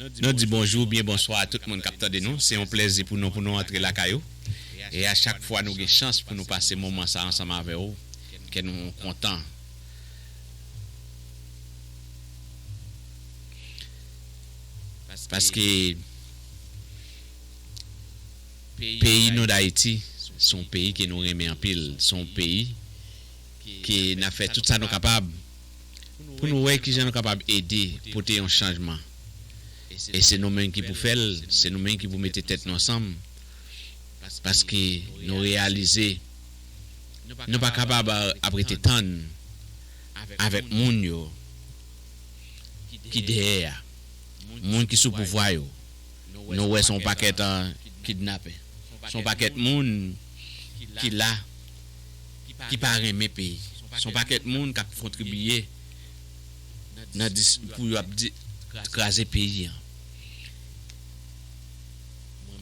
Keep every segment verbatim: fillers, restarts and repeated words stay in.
Nou di bonjou oubyen bonswa a tout moun k ap tande nou. Se yon plèzi pou nou pou nou antre lakay ou. E a chak fwa nou gen chans pou nou pase moman sa ansanm avè w, kè nou kontan. Paske peyi nou Dayiti se yon peyi ke nou renmen anpil. Se yon peyi ke n ap fè tout sa nou kapab pou nou wè kijan nou kapab ede pote yon chanjman. E se nou menm ki pou fè l, se nou menm ki pou mete tèt nou ansanm. Paske nou reyalize nou pa kapab ap rete tann avèk moun yo ki dèyè a, moun ki sou pouvwa yo. Nou wè se yon pakèt kidnapè, se yon pakèt moun ki la ki pa renmen peyi, se yon pakèt moun k ap kontribiye nan dis pou yo ap di kraze peyi an.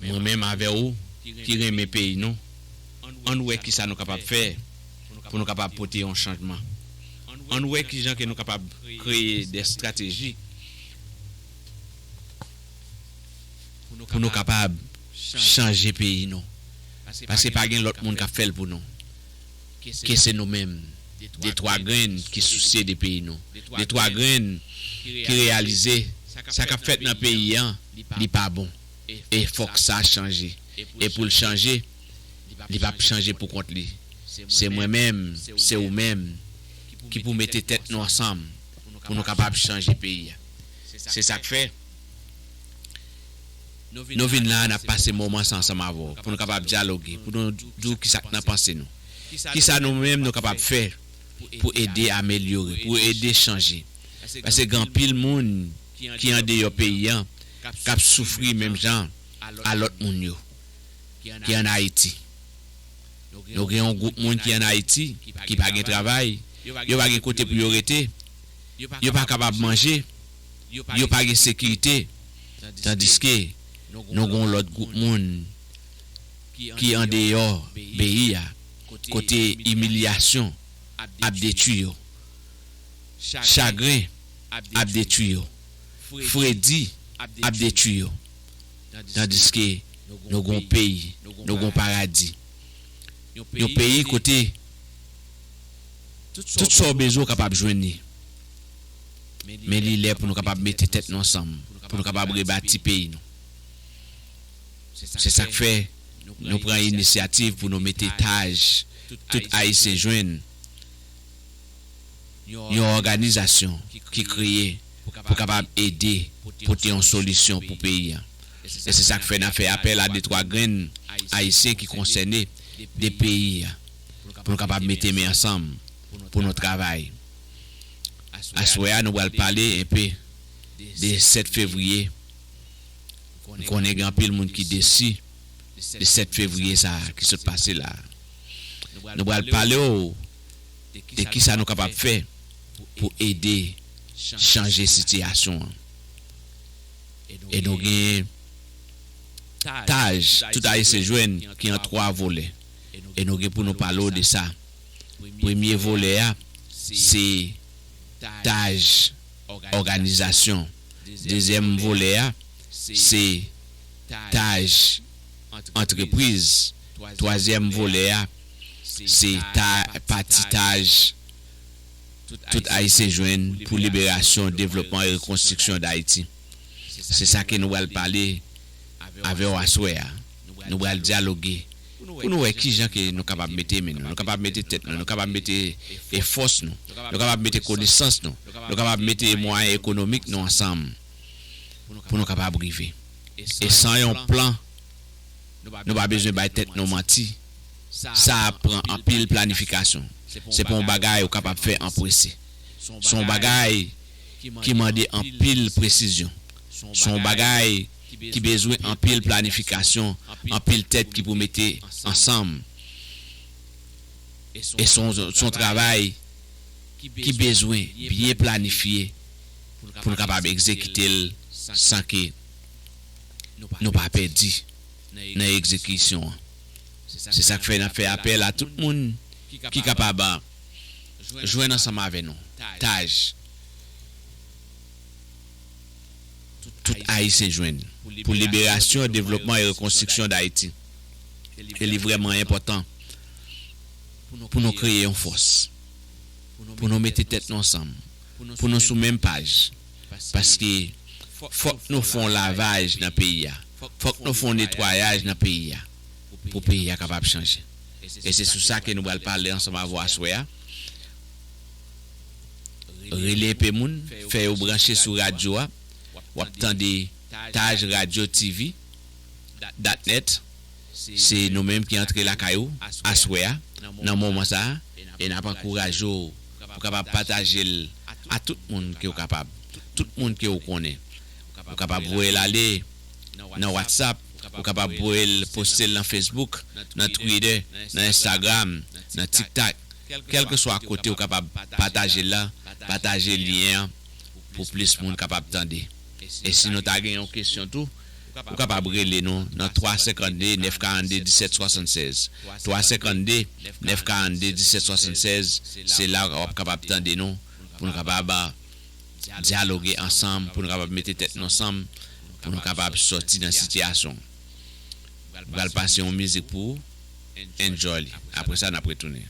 Mwen menm avè ou ki renmen peyi nou, ann wè kisa nou kapab fè pou nou kapab pote yon chanjman. Ann wè kijan ke nou kapab kreye de estrateji pou nou kapab chanje peyi nou. Paske pa gen lòt moun k ap fè l pou nou ke se nou menm. De twa grenn ki sousye de peyi nou. De twa grenn ki reyalize sa k ap fèt nan peyi an, li pa bon. E fòk sa chanje. E pou l chanje, li p ap chanje pou kont li. Se mwen menm, se ou menm ki pou mete tèt nou ansanm pou nou kapab chanje peyi a. Se sa k fè nou vin la, n ap pase moman sa ansanm avè w pou nou kapab dyaloge, pou nou di w kisa k nan panse nou. Kisa nou menm nou kapab fè pou ede amelyore, pou ede chanje. Paske gen anpil moun ki andeyò peyi an k ap soufri menm jan a lòt moun yo ki ann Ayiti. Nou gen yon gwoup moun ki ann Ayiti ki pa gen travay, yo pa gen kote pou yo rete, yo pa kapab manje, yo pa gen sekirite, tandiske nou gen yon lòt gwoup moun ki andeyò peyi a, kote imilyasyon ap detwi yo, chagren ap detwi yo, fredi ap detwi yo. Tandiske nou gen yon peyi, nou gen yon paradi. Yon peyi kote tout sa w bezwen w kapab jwenn li. Men li lè pou nou kapab mete tèt nou ansanm, pou nou kapab rebati peyi nou. Se sa k fè nou pran inisyativ pou nou mete taj tout Ayisyen jwenn yon òganizasyon ki kreye pou kapab ede pote yon solisyon pou peyi a. E se sa k fè n ap fè apèl a de twa grenn Ayisyen ki konsène de peyi a pou nou kapab mete men ansanm pou nou travay. Aswè a, nou pral pale enpe de sèt fevriye. M konnen gen anpil moun ki desi de sèt fevriye sa a ki sot pase la. Nou pral pale w de kisa nou kapab fè pou ede chanje sitiyasyon an. E nou gen taj tout Ayisyen jwenn ki an twa volè. E nou gen pou nou pale w de sa. Premye volè a, se taj òganizasyon. Dezyèm volè a, se taj antrepriz. Twazyèm volè a, se ta, pati taj tout Ayisyen jwenn pou liberasyon, devlopman e rekonstriksyon Dayiti. Se sa ke nou pral pale avè w aswè a. Nou pral dyaloge pou nou wè kijan ke nou kapab mete men nou, nou kapab mete tèt nou, nou kapab mete e fòs nou, nou kapab mete konesans nou, nou kapab mete mwayen ekonomik nou ansanm pou nou kapab rive. E san yon plan, nou pa bezwen bay tèt nou manti. Sa ap pran anpil planifikasyon. Se pa yon bagay ou kapab fè an prese. Se yon bagay ki mande anpil presizyon. Se yon bagay ki bezwen anpil planifikasyon, anpil tèt ki pou mete ansanm. E se yon, se yon travay ki bezwen byen planifye pou nou kapab egzekite l san ke nou pa pèdi nan egzekisyon an. Se sa k fè n ap fè apèl a tout moun ki kapab jwenn ansanm avè nou. Taj. Ayisyen jwenn pou liberasyon, devlopman e rekonstriksyon Dayiti. E li vrèman enpòtan pou nou kreye yon fòs, pou nou mete tèt nou ansanm, pou nou sou menm paj. Paske fòk nou fè yon lavaj nan peyi a. Fòk nou fè yon netwayaj nan peyi a pou peyi a kapab chanje. E se sou sa ke nou pral pale ansanm avè w aswè a. Rele enpe moun, fè yo branche sou radyo a. W ap tande Taj Radio T V dot net. Se nou menm ki antre lakay ou aswè a, nan moman sa a, e n ap ankouraje w pou w kapab pataje l a tout moun ke w kapab, tout moun ke w konnen. Ou kapab voye l ale nan WhatsApp, ou kapab voye l poste l nan Facebook, nan Twitter, nan Instagram, nan TikTok. Kèlkeswa kote ou kapab pataje l la, pataje lyen an pou plis moun kapab tande. E si nou ta gen yon kesyon tou, ou kapab rele nou nan twa senkannde, nèf karannde, disèt swasannsèz. Twa senkannde, nèf karannde, disèt swasannsèz, se la w ap kapab tande nou, pou nou kapab, ah, dyaloge ansanm, pou nou kapab mete tèt nou ansanm, pou nou kapab sòti nan sitiyasyon. M pral pase yon mizik pou ou. Enjoy li. Apre sa, n ap retounen.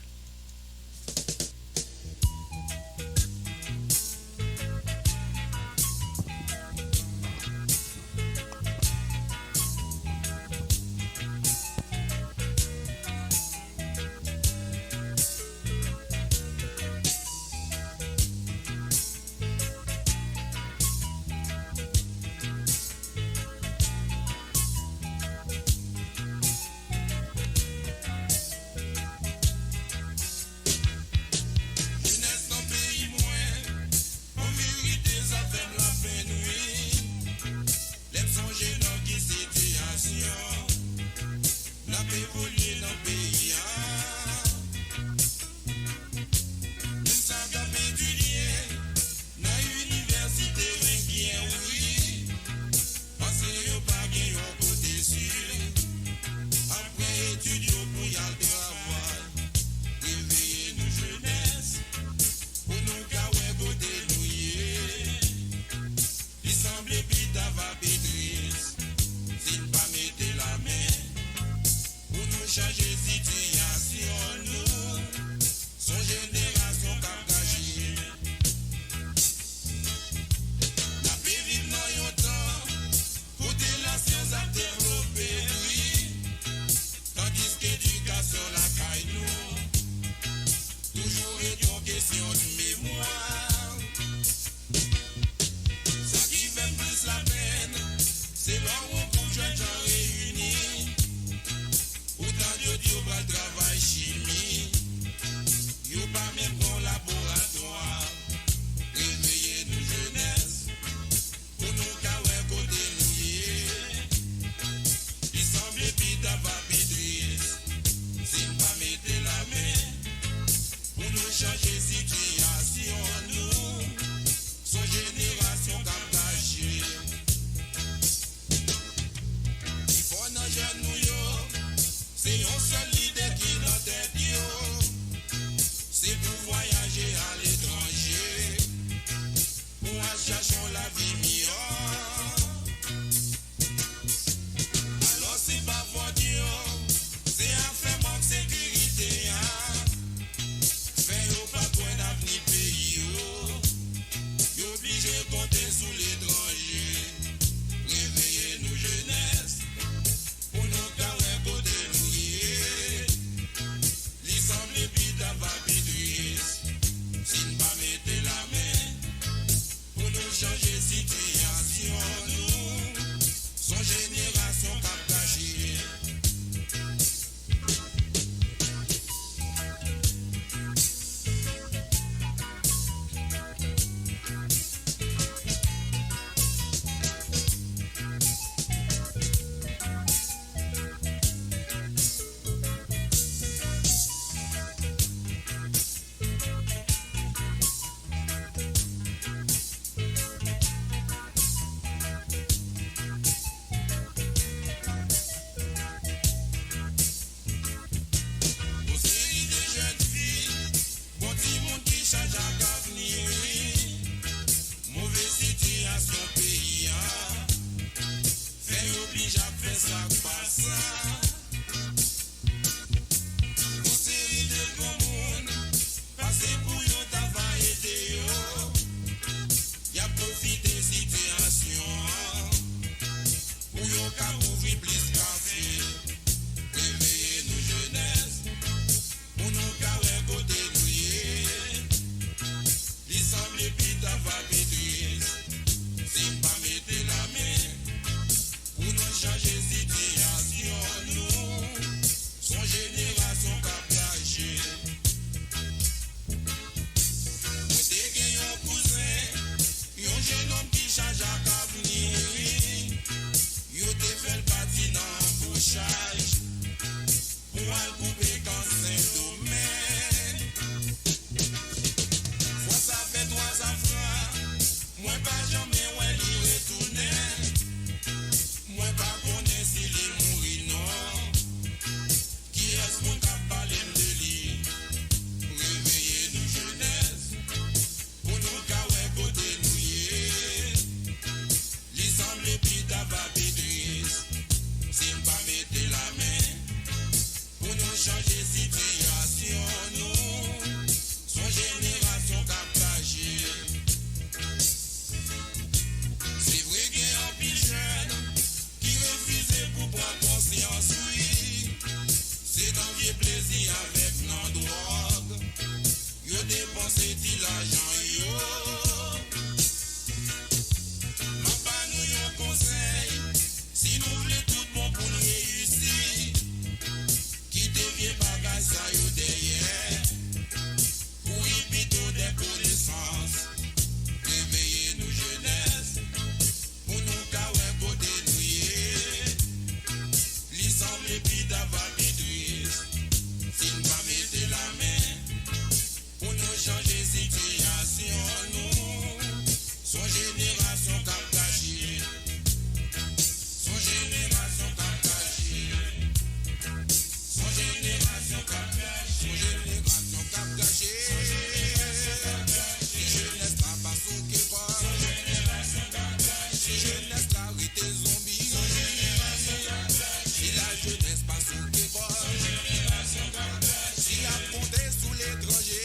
Jenerasyon k ap gache. Se yon jenerasyon k ap gache. Se yon jenerasyon k ap gache. Se yon jenerasyon k ap gache. Jenès la pa souke kò l. Jenès la rete zonbi. Si lajenès pa souke kò l, si y ap konte sou letranje,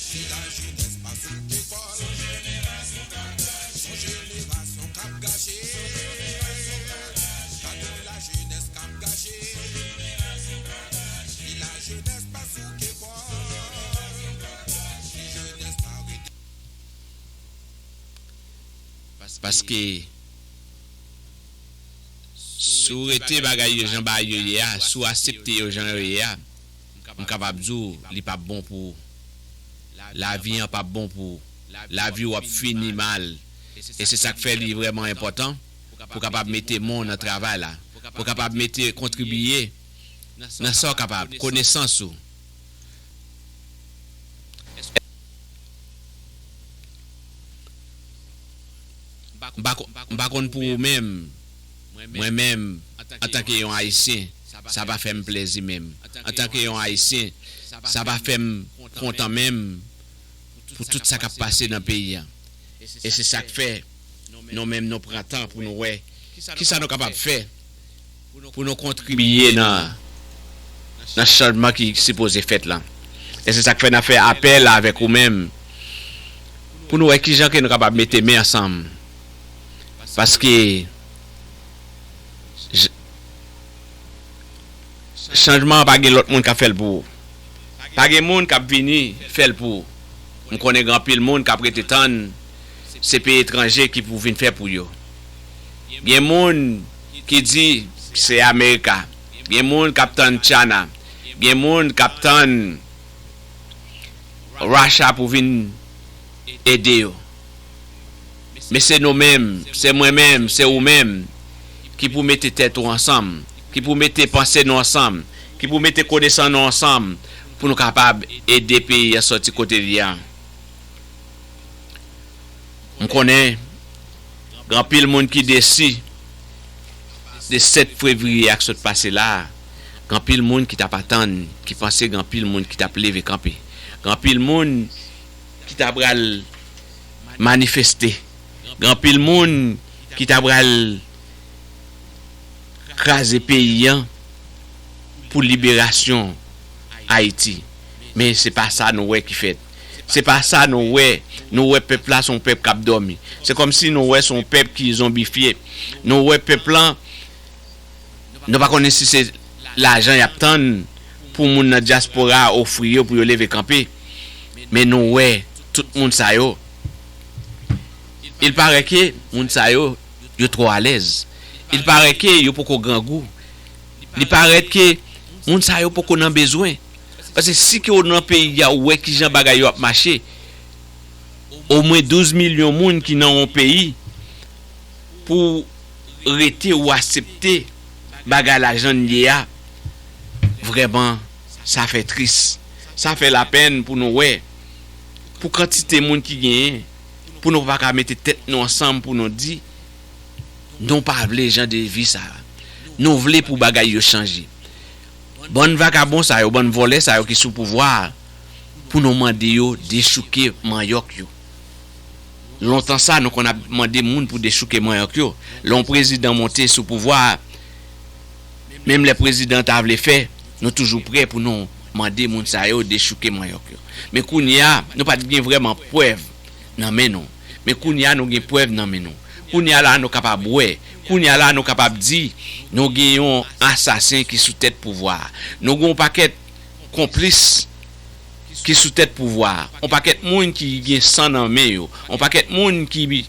si lajenès pa souke kò l, se yon jenerasyon k ap gache. Gade yon lajenès k ap gache. Si lajenès pa souke kò l, si jenès la rete Paske si w rete bagay yo jan bagay yo ye a, si w aksepte yo jan yo ye a, m kapab di w li p ap bon pou ou. Lavi an p ap bon pou ou. Lavi w ap fini mal. E se sa k fè li vrèman enpòtan pou w kapab mete men w nan travay la, pou w kapab mete kontribiye nan sa w kapab, konesans ou. M pa ko- m pa konn pou ou menm. Mwen menm, antanke yon Ayisyen, sa pa fè m plezi menm. Antanke yon Ayisyen, sa pa fè m kontan menm pou tout sa k ap pase nan peyi a. E se sa k fè nou menm nou pran tan pou nou wè kisa nou kapab fè pou nou kontribiye nan, nan chanjman ki sipoze fèt la. E se sa k fè n ap fè apèl avèk ou menm pou nou wè kijan ke nou kapab mete men ansanm. Paske j- chanjman an pa gen lòt moun k ap fè l pou ou. Pa gen moun k ap vini fè l pou ou. M konnen gen anpil moun k ap rete tann se peyi etranje ki pou vin fè pou yo. Gen moun ki di se Amerika. Gen moun k ap tann China. Gen moun k ap tann Russia pou vin ede yo. Men se nou menm, se mwen menm, se ou menm ki pou mete tèt ou ansanm, ki pou mete panse nou ansanm, ki pou mete konesans nou ansanm pou nou kapab ede peyi a sòti kote li a. M konnen gen anpil moun ki desi de sèt fevriye a k sot pase la a. Gen anpil moun ki t ap atann, ki panse gen anpil moun ki t ap leve kanpe. Gen anpil moun ki ta pral manifeste. Gen anpil moun ki ta pral kraze peyi an pou liberasyon Ayiti. Men se pa sa nou wè ki fèt. Se pa sa nou wè. Nou wè pèp la se yon pèp k ap dòmi. Se kòmsi nou wè se yon pèp ki zonbifye. Nou wè pèp lan, nou pa konnen si se lajan y ap tann pou moun nan dyaspora a ofri yo pou yo leve kanpe. Men nou wè tout moun sa yo. Il paraît ke moun sa yo, yo twò alèz. Il paraît ke yo poko grangou. Li parèt ke moun sa yo poko nan bezwen. Paske si ke w nan peyi a, ou wè kijan bagay yo ap mache. Omwen douz milyon moun ki nan yon peyi, pou w rete ou aksepte bagay la jan l ye a, vrèman, sa fè tris. Sa fè lapenn pou nou wè, pou kantite moun ki genyen, pou nou pa ka mete tèt nou ansanm pou nou di, nou pa vle jan de vi sa a. Nou vle pou bagay yo chanje. Bann vakabon sa yo, bann vòlè sa yo ki sou pouvwa a, pou nou mande yo dechouke manyòk yo. Lontan sa, nou konn ap mande moun pou dechouke manyòk yo. Lè yon prezidan monte sou pouvwa a, menm lè prezidan ta vle fè, nou toujou prè pou nou mande moun sa yo dechouke manyòk yo. Men kounye a, nou pa t gen vrèman prèv nan men nou. Men kounye a, nou gen prèv nan men nou. Kounye a la, nou kapab wè. Kounye a la, nou kapab di, nou gen yon asasen ki sou tèt pouvwa a. Nou gen yon pakèt konplis ki sou tèt pouvwa a. Yon pakèt moun ki gen san nan men yo. Yon pakèt moun ki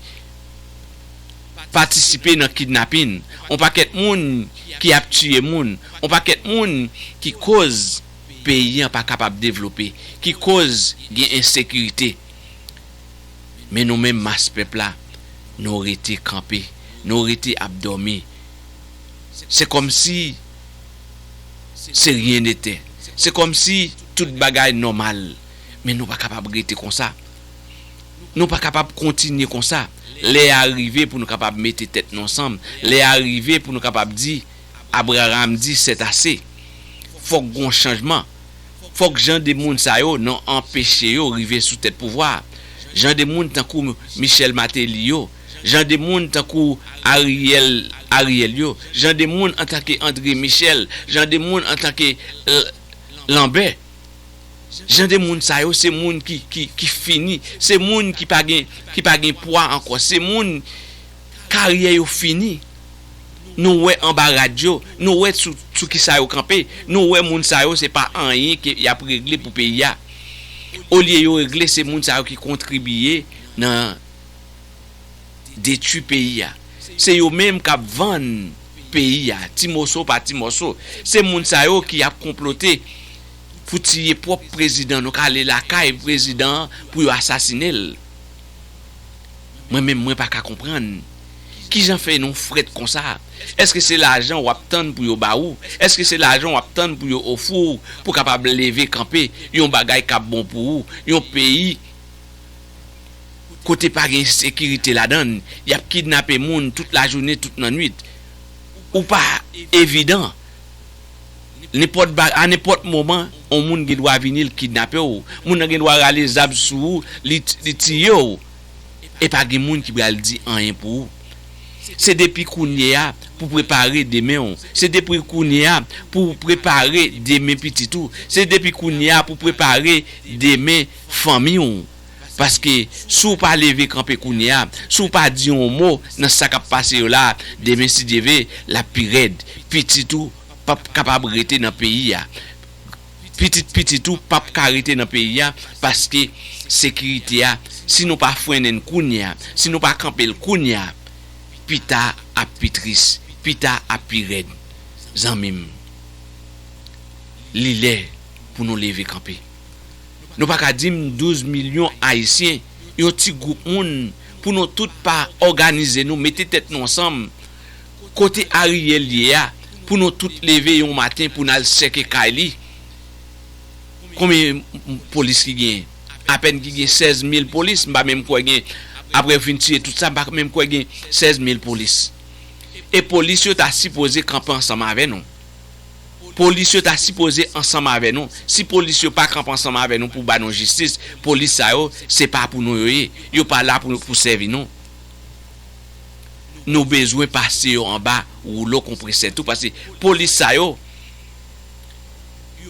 patisipe nan kidnapin. Yon pakèt moun ki ap tiye moun. Yon pakèt moun ki koz peyi an pa kapab devlope, ki koz gen ensekirite. Men nou menm mas pèp la, nou rete kanpe, nou rete ap dòmi. Se kòmsi se rien n'était. Se kòmsi tout bagay nòmal. Men nou pa kapab rete konsa. Nou pa kapab kontinye konsa. Lè a rive pou nou kapab mete tèt nou ansanm. Lè a rive pou nou kapab di, Abraram di, c'est assez. Fòk gen yon chanjman. Fòk jan de moun sa yo, nou anpeche yo rive sou tèt pouvwa a. Jan de moun tankou Michel Martelly yo, jan de moun tankou Ariel, Ariel yo, jan de moun antanke André Michel, jan de moun antanke, euh, Lambert. Jan de moun sa yo, se moun ki, ki, ki fini. Se moun ki pa gen, ki pa gen pwa ankò. Se moun karyè yo fini. Nou wè anba rad yo, nou wè sou, sou kisa yo kanpe. Nou wè moun sa yo, se pa anyen ke y ap regle pou peyi a. Olye yo regle, se moun sa yo ki kontribiye nan detwi peyi a. Se yo menm k ap vann peyi a, ti moso pa ti moso. Se moun sa yo ki ap konplote pou tiye pwòp prezidan nou, k ale lakay prezidan an pou yo asasinen l. Mwen menm, mwen pa ka konprann. Kijan fè nou frèt konsa? Èske se lajan w ap tann pou yo ba ou? Èske se lajan w ap tann pou yo ofri w pou kapab leve kanpe yon bagay k ap bon pou ou? Yon peyi kote pa gen sekirite ladan l, y ap kidnape moun tout lajounen, tout nannuit. Ou pa evidan. Nenpòt ba-, a nenpòt moman, yon moun gen dwa vini, l kidnape w. Moun nan gen dwa rale zam sou ou, li, li tiye w. E pa gen moun ki pral di anyen pou ou. Se depi kounye a pou prepare demen w. Se depi kounye a pou prepare demen pitit ou. Se depi kounye a pou prepare demen fanmi w. Paske si w pa leve kanpe kounye a, si w pa di yon mo nan sa k ap pase yo la, demen, si Dye vle, l ap pi rèd. Pitit ou p ap kapab rete nan peyi a. Pitit pitit ou p ap ka rete nan peyi a, paske sekirite a, si nou pa frennen l kounye a, si nou pa kanpe l kounye a, pita ap pi tris, pita ap pi rèd. Zanmi m, li lè pou nou leve kanpe. Nou pa ka di m douz milyon Ayisyen, yon ti gwoup moun, pou nou tout pa òganize nou, mete tèt nou ansanm, kote Ariel ye a, pou nou tout leve yon maten pou n al sèke kay li. Konbyen polis ki genyen? Apèn ki gen sèz mil polis, m pa menm kwè gen, apre yo fin tiye tout sa, m pa menm kwè gen sèz mil polis. E polis yo ta sipoze kanpe ansanm avè nou. Polis yo ta sipoze ansanm avè nou. Si polis yo pa kanpe ansanm avè nou pou ba nou jistis, polis sa yo, se pa pou nou yo ye. Yo pa la pou, pou sèvi nou. Nou bezwen pase yo anba woulo konpresè tou, paske polis sa yo,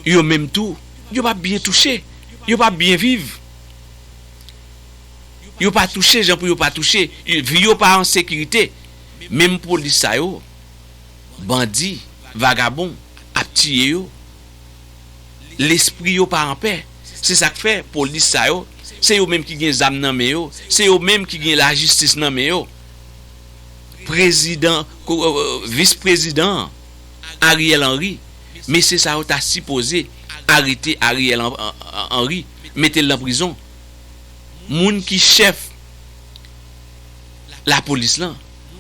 yo menm tou, yo p ap byen touche, yo p ap byen viv. Yo pa touche jan pou yo pa touche, vi yo pa an sekirite. Menm polis sa yo, bandi, vagabon, ap tiye yo. Lespri yo pa anpè. Se sa k fè polis sa yo, se yo menm ki gen zam nan men yo, se yo menm ki gen lajistis nan men yo. Prezidan, ko-, euh, vis prezidan an, Ariel Henry, mesye sa yo ta sipoze arete Ariel Hen-, Hen-, Henry, mete l nan prizon. Moun ki chèf lapolis lan,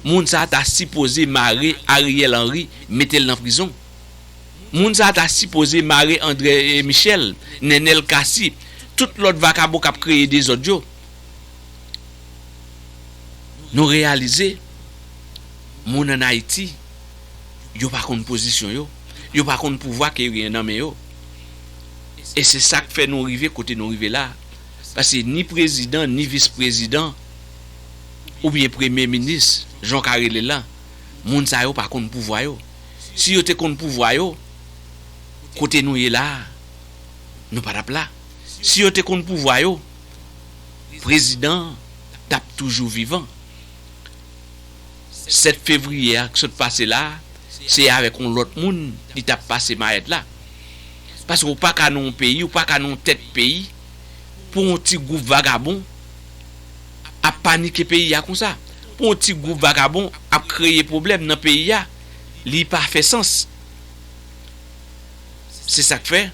moun sa a ta sipoze mare Ariel Henry, mete l nan prizon. Moun sa a ta sipoze mare André Michel, Nenel Cassy, tout lòt vakabon k ap kreye dezòd yo. Nou reyalize, moun ann Ayiti, yo pa konn pozisyon yo, yo pa konn pouvwa ke yo genyen nan men yo. E se sa k fè nou rive kote nou rive la. Paske ni prezidan, ni vis prezidan, oubyen premye minis, jan w ka rele l la, moun sa yo pa konn pouvwa yo. Si yo te konn pouvwa yo, kote nou ye la a, nou pa t ap la. Si yo te konn pouvwa yo, prezidan an t ap toujou vivan. Sèt fevriye a k sot pase la a, se avèk yon lòt moun li t ap pase mayèt la. Paske w pa ka nan yon peyi, w pa ka nan yon tèt peyi, pou yon ti gwoup vagabon ap panike peyi a konsa. Pou yon ti gwoup vagabon ap kreye pwoblèm nan peyi a, li pa fè sans. Se sa k fè,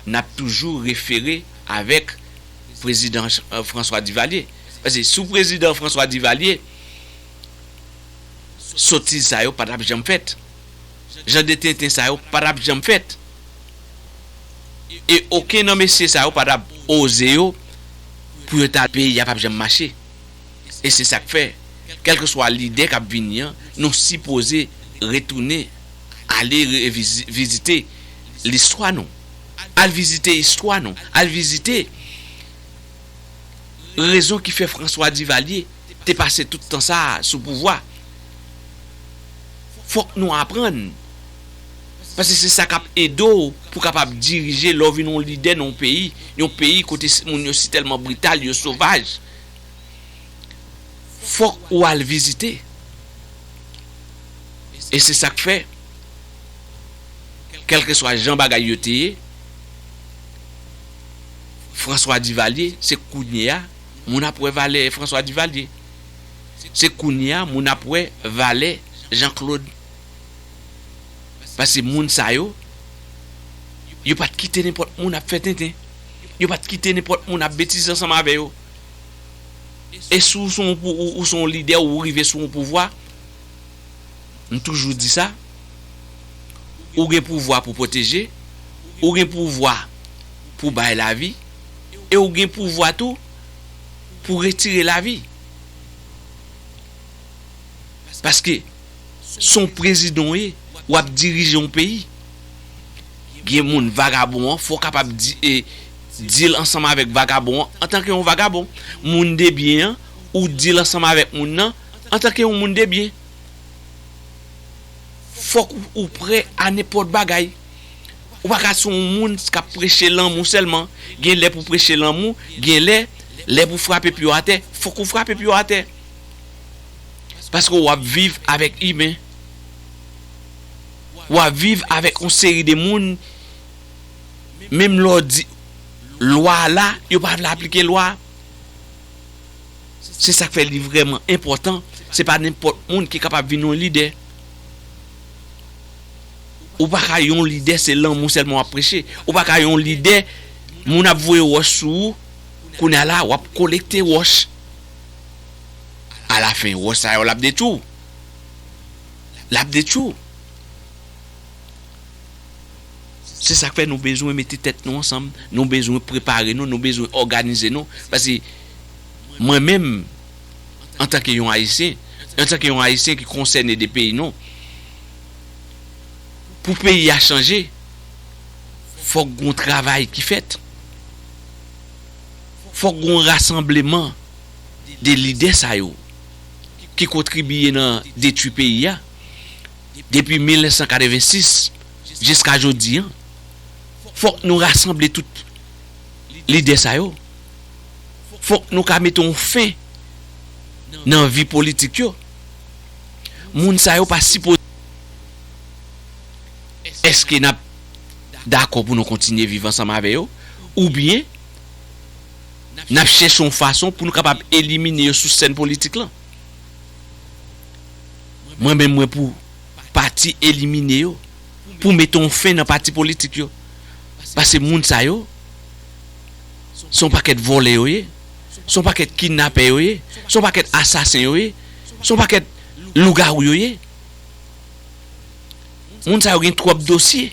n ap toujou refere avèk prezidan, euh, François Duvalier. Paske sou prezidan François Duvalier, sotiz sa yo pa t ap janm fèt. Jan de tenten sa yo pa t ap janm fèt. E okenn nan mesye sa yo pa t ap oze yo pou yo ta peyi a p ap janm mache. E se sa k fè, kèlkeswa lidè k ap vini an, nou sipoze retounen, ale revizi- vizite listwa nou. Al vizite istwa nou. Al vizite rezon ki fè François Duvalier te pase tout tan sa a sou pouvwa. Fòk nou aprann. Paske se sa k ap ede w pou w kapab dirije lè w vin yon lidè nan yon peyi, yon peyi kote s- moun yo si tèlman brital, yo sovaj. Fòk ou al vizite. E se sa k fè, kèlkeswa jan bagay yo te ye, François Duvalier, se kounye a, moun ap wè valè François Duvalier. Se kounye a, moun ap wè valè Jean Claude. Paske moun sa yo, yo pa t kite nenpòt moun ap fè tenten. Yo pa t kite nenpòt moun ap betize ansanm avè yo. E si w se yon pou- ou, ou se yon lidè, ou rive sou yon pouvwa, m toujou di sa, ou gen pouvwa pou pwoteje, ou gen pouvwa pou bay lavi, e ou gen pouvwa tou pou retire lavi. Paske se yon prezidan w ye, w ap dirije yon peyi. Gen moun vagabon an, fò w kapab di, e, deal ansanm avèk vagabon an antanke yon vagabon. Moun de byen an, ou deal ansanm avèk moun nan antanke yon moun de byen. Fòk ou, ou prè a nenpòt bagay. Ou pa ka se yon moun k ap preche lanmou sèlman. Gen lè pou preche lanmou, gen lè, lè pou frape pye w atè, fòk ou frape pye w atè. Paske w ap viv avèk imen. W ap viv avèk yon seri de moun, menm lè w di lwa a la, yo pa vle aplike lwa a. Se sa k fè li vrèman enpòtan. Se pa nenpòt moun ki kapab vin yon lidè. Ou pa ka yon lidè, se lanmou sèlman w ap preche. Ou pa ka yon lidè, moun ap voye wòch sou ou, kounye a la, w ap kolekte wòch. Alafen, wòch sa yo, l ap detwi w. L ap detwi w. Se sa k fè nou bezwen mete tèt nou ansanm, nou bezwen prepare nou, nou bezwen òganize nou. Paske mwen menm, antanke yon Ayisyen, antanke yon Ayisyen ki konsène de peyi nou, pou peyi a chanje, fòk gon travay ki fèt. Fòk gon rasanbleman de lidè sa yo ki kontribye nan detwi peyi a depi mil nèf san katrevensis jiska jodi an. Fòk nou rasanble tout lidè sa yo. Fòk nou ka mete yon fen nan vi politik yo. Moun sa yo pa sipoze. Èske n ap dakò pou nou kontinye viv ansanm avè yo? Oubyen n ap chèche yon fason pou nou kapab elimine yo sou sèn politik lan? Mwen menm, mwen pou pati elimine yo, pou mete yon fen nan pati politik yo. Paske moun sa yo, se yon pakèt vòlè yo ye, se yon pakèt kidnapè yo ye, se yon pakèt asasen yo ye, se yon pakèt lougawou yo ye. Moun sa yo gen twòp dosye.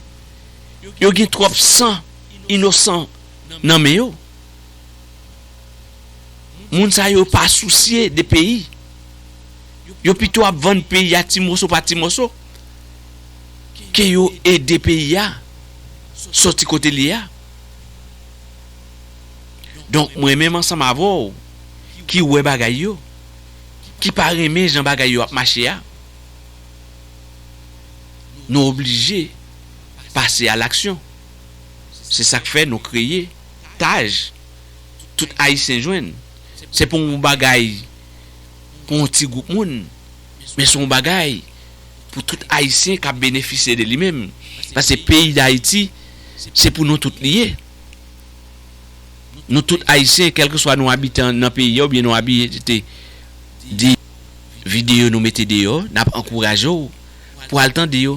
Yo gen twòp san inosan nan men yo. Moun sa yo pa sousye de peyi. Yo pito ap vann peyi a ti moso pa ti moso ke yo ede peyi a sòti kote l ye a. Donk, mwen menm ansanm avè w ki wè bagay yo, ki pa renmen jan bagay yo ap mache a, nou oblije pase a laksyon. Se sa k fè nou kreye taj, tout Ayisyen jwenn. Se pa yon bagay pou yon ti gwoup moun, men se yon bagay pou tout Ayisyen k ap benefisye de li menm. Paske peyi Dayiti, se pou nou tout li ye. Nou tout Ayisyen, kèlkeswa nou abite nan peyi a oubyen nou abite de videyo nou mete deyò, n ap ankouraje w pou al tande yo.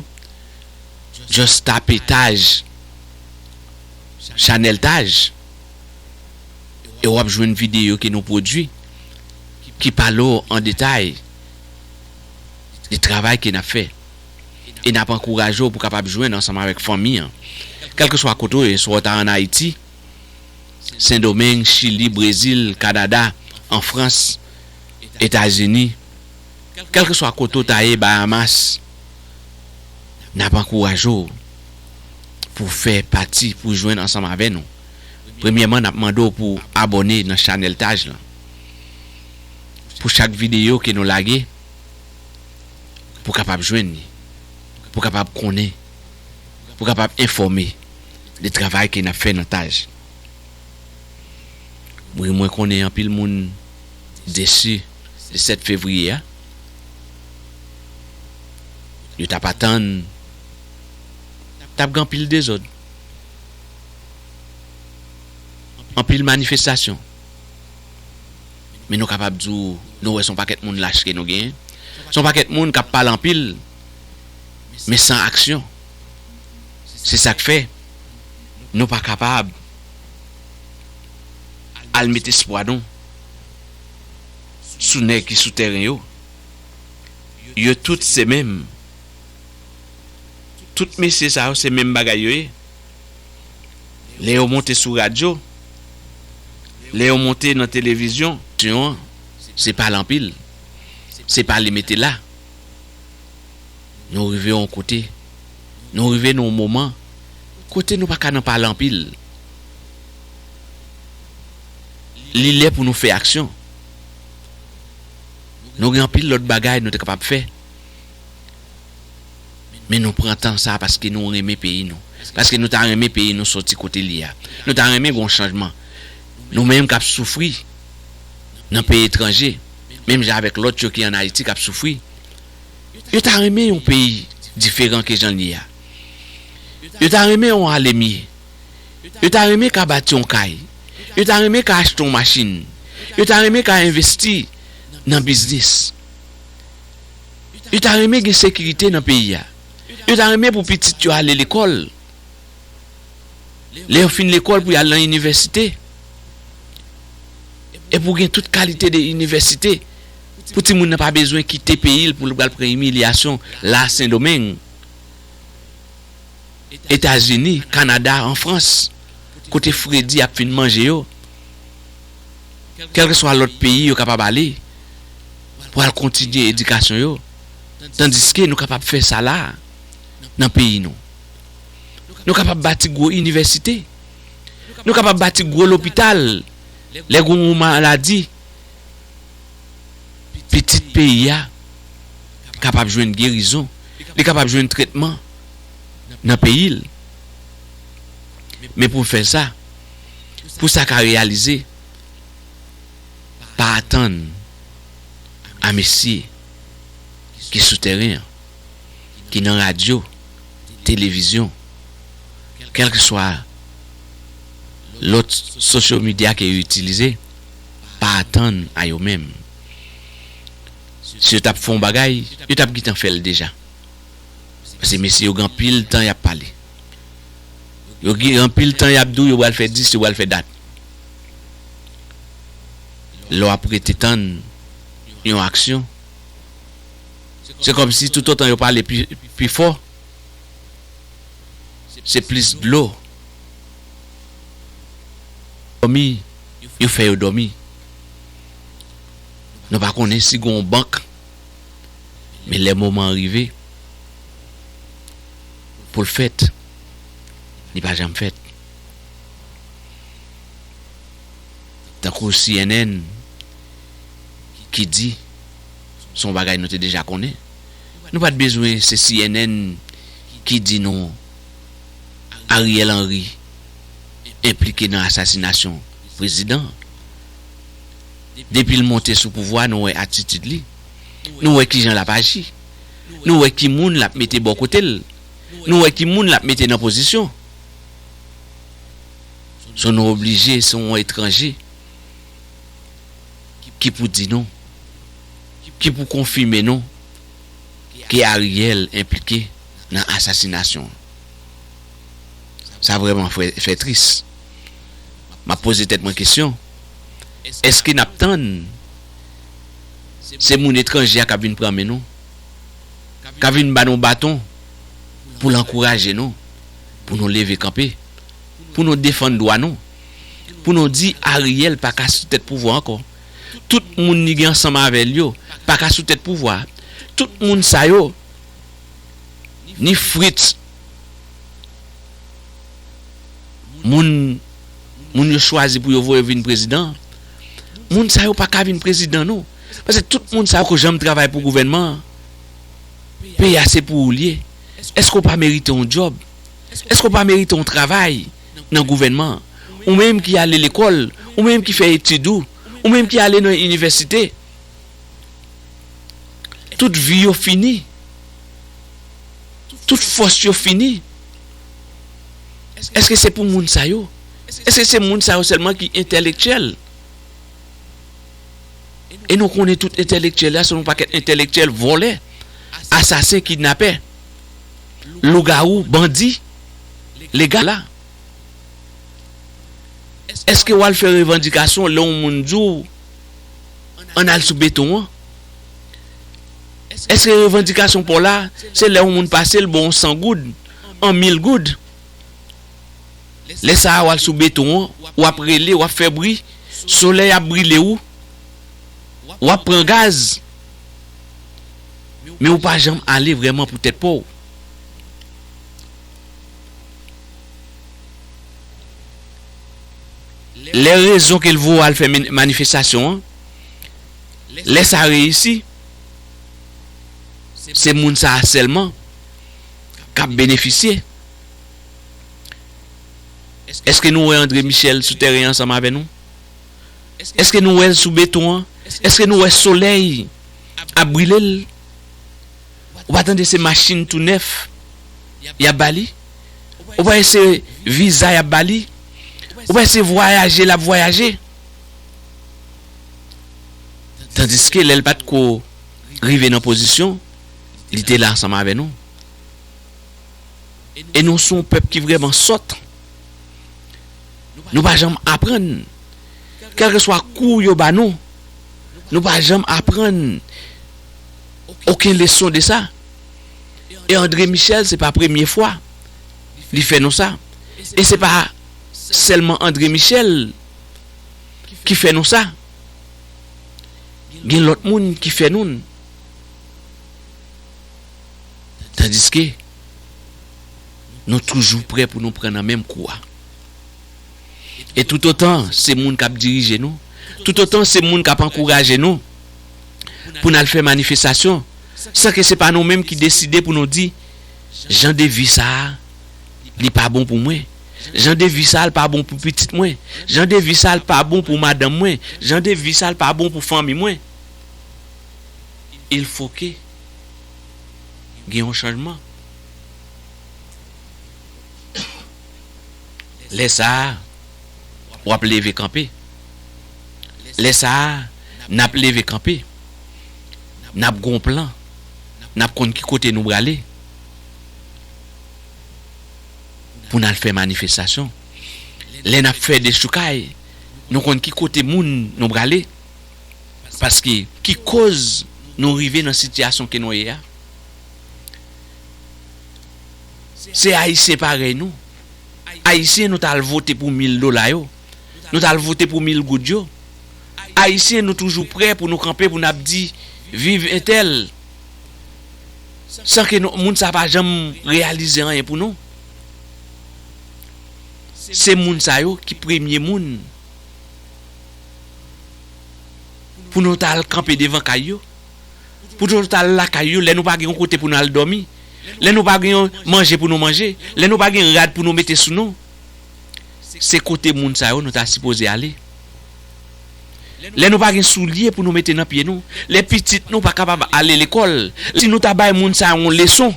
Just tape Taj, chanèl Taj, e w ap jwenn videyo ke nou pwodui, ki pale w an detay de travay ke n ap fè. E n ap ankouraje w pou w kapab jwenn ansanm avèk fanmi an. Kèlkeswa kote w ye, swa w ta ann Ayiti, Sendomeng, Chili, Brezil, Kanada, an Frans, Etazini, kèlkeswa kote w ta ye, Bahamas, n ap ankouraje w pou w fè pati, pou w jwenn ansanm avè nou. Premyèman, n ap mande w pou w abòne nan chanèl Taj lan. Pou chak videyo ke nou lage, pou w kapab jwenn li, pou w kapab konnen, pou w kapab enfòme de travay ke n ap fè nan Taj. Wi, mwen konnen anpil moun desi de sèt fevriye a. Yo t ap atann, t ap gen anpil dezòd, anpil manifestasyon. Men nou kapab di w, nou wè se yon pakèt moun lach ke nou genyen. Se yon pakèt moun k ap pale anpil, men san aksyon. Se sa k fè nou pa kapab al met espwa nou sou nèg ki sou tèren yo. Yo tout se menm. Tout mesye sa yo se menm bagay yo ye. Lè yo monte sou radyo, lè yo monte nan televizyon, se pale anpil, se pale mete la. Nou rive yon kote, nou rive nan yon moman kote nou pa ka nan pale anpil. Li lè pou nou fè aksyon. Nou gen anpil lòt bagay nou te kapab fè. Men nou pran tan sa paske nou renmen peyi nou. Paske nou ta renmen peyi nou soti kote li a. Nou ta renmen gen yon chanjman. Nou menm k ap soufri nan peyi etranje, menm jan avèk lòt yo ki ann Ayiti k ap soufri, yo ta renmen yon peyi diferan ke jan l ye a. Yo ta renmen yon alemye. Yo ta renmen ka bati yon kay. Yo ta renmen ka achte yon machin. Yo ta renmen ka envesti nan biznis. Yo ta renmen gen sekirite nan peyi a. Yo ta renmen pou pitit yo ale lekòl. Lè yo fin lekòl pou y al nan inivèsite. E pou gen tout kalite de inivèsite. Pou timoun nan pa bezwen kite peyi l pou l pral pran imilyasyon la Sendomeng. Etazini, Kanada, an Frans, kote fredi ap fin manje yo, kèlkeswa lòt peyi yo kapab ale pou al kontinye edikasyon yo, tandiske nou kapab fè sa la a, nan peyi nou. Nou kapab bati gwo inivèsite, nou kapab bati gwo lopital, lè gen yon maladi, pitit peyi a kapab jwenn gerizon, li kapab jwenn tretman nan peyi l. Men pou fè sa, pou sa ka reyalize, pa atann a mesye ki sou tèren an, ki nan radyo, televizyon, kèlkeswa lòt social media ke yo itilize, pa atann a yo menm. Si yo t ap fè yon bagay, yo t ap gentan fè l deja. Paske mesye yo gen anpil tan y ap pale. Yo gen anpil tan y ap di w yo pral fè dis, yo pral fè dat. Lè w ap rete tann yon aksyon, se kòmsi toutotan yo pale pi, pi fò, se plis dlo. Dòmi, yo fè yo dòmi. Nou pa konnen si gen yon bank, men lè moman an rive pou l fèt, li pa janm fèt. Tankou C N N ki di, se yon bagay nou te deja konnen. Nou pa t bezwen se C N N ki di nou Ariel Henry enplike nan asasinasyon prezidan. Depi l monte sou pouvwa, nou wè atitid li. Nou wè kijan l ap aji. Nou wè ki moun l ap mete bò kote l. Nou wè ki moun l ap mete nan pozisyon. So, nou oblije se yon etranje ki pou di nou, ki pou konfime nou ke Ariel enplike nan asasinasyon an. Sa vrèman fè, fè tris. M ap poze tèt mwen kesyon, èske n ap tann se moun etranje a k ap vin pran men nou, k ap vin ba nou baton pou l ankouraje nou, pou nou leve kanpe, pou nou defann dwa nou? pou nou di Ariel pa ka sou tèt pouvwa ankò. Tout moun li gen ansanm avè l yo pa ka sou tèt pouvwa. Tout moun sa yo, ni Fritz, moun, moun yo chwazi pou yo voye vin prezidan, moun sa yo pa ka vin prezidan non. Paske tout moun sa yo ko janm travay pou gouvènman an. Peyi a se pou ou l ye. Èske w pa merite yon djòb? Èske w pa merite yon travay nan gouvènman an? Ou menm ki ale lekòl, ou menm ki fè etid ou, ou menm ki ale nan inivèsite. Tout vi yo fini. Tout fòs yo fini. Èske se pou moun sa yo? Èske se moun sa yo sèlman ki entèlektyèl? E nou konnen tout entèlektyèl la se yon pakèt entèlektyèl vòlè, asasen, kidnapè, lougawou, bandi, legal la. Èske w al fè revandikasyon lè yon moun di w ann al sou beton an? Èske revandikasyon pa w la se lè yon moun pase l ba w yon san goud, yon mil goud? Lè sa a w al sou beton an, w ap rele, w ap fè bri, solèy ap brile w, w ap pran gaz, men w pa janm ale vrèman pou tèt pa w. Lè rezon ke l voye w al fè men- manifestasyon an, lè sa reyisi, se moun sa a sèlman k ap benefisye. Èske nou wè André Michel sou tèren ansanm avè nou? Èske nou wè l sou beton an? Èske nou wè solèy ap brile l? Ou pa tande se machin tou nèf y ap ba li? Ou pa wè se viza y ap ba li? Ou pa wè se vwayaje l ap vwayaje? Tandiske lè l pa t ko rive nan pozisyon, li te la ansanm avè nou. E nou se yon pèp ki vrèman sòt. Nou pa janm aprann. Kèlkeswa kou yo ba nou, nou pa janm aprann okenn leson de sa. E André Michel, se pa premye fwa li fè nou sa. E se pa sèlman André Michel ki fè nou sa. Gen lòt moun ki fè nou l. Tandiske nou toujou prè pou nou pran nan menm kou a. E toutotan se moun k ap dirije nou, toutotan se moun k ap ankouraje nou pou n al fè manifestasyon, san ke se pa nou menm ki deside pou nou di, jan de vi sa a, li pa bon pou mwen. Jan de vi sa a, li pa bon pou pitit mwen. Jan de vi sa a, li pa bon pou madanm mwen. Jan de vi sa a, li pa bon pou fanmi mwen. Il faut que gen yon chanjman. Lè sa a, w ap leve kanpe. Lè sa a, n ap leve kanpe. N ap gen yon plan. N ap konn ki kote nou prale pou n al fè manifestasyon. Lè n ap fè dechoukay, nou konn ki kote moun nou prale. Paske ki koz nou rive nan sitiyasyon ke nou ye a? Se Ayisyen parèy nou. Ayisyen, nou t al vote pou mil dola yo. Nou t al vote pou mil goud yo. Ayisyen, nou toujou prè pou nou kanpe, pou n ap di, viv entèl. San ke nou, moun sa pa janm reyalize anyen pou nou. Se moun sa yo ki premye moun pou nou t al kanpe devan kay yo, pou nou t al lakay yo, lè nou pa gen yon kote pou n al dòmi, lè nou pa gen yon manje pou nou manje, lè nou pa gen rad pou nou mete sou nou. Se kote moun sa yo nou ta sipoze ale. Lè nou pa gen soulye pou nou mete nan pye nou, lè pitit nou pa kapab ale lekòl, si nou ta bay moun sa yo yon leson,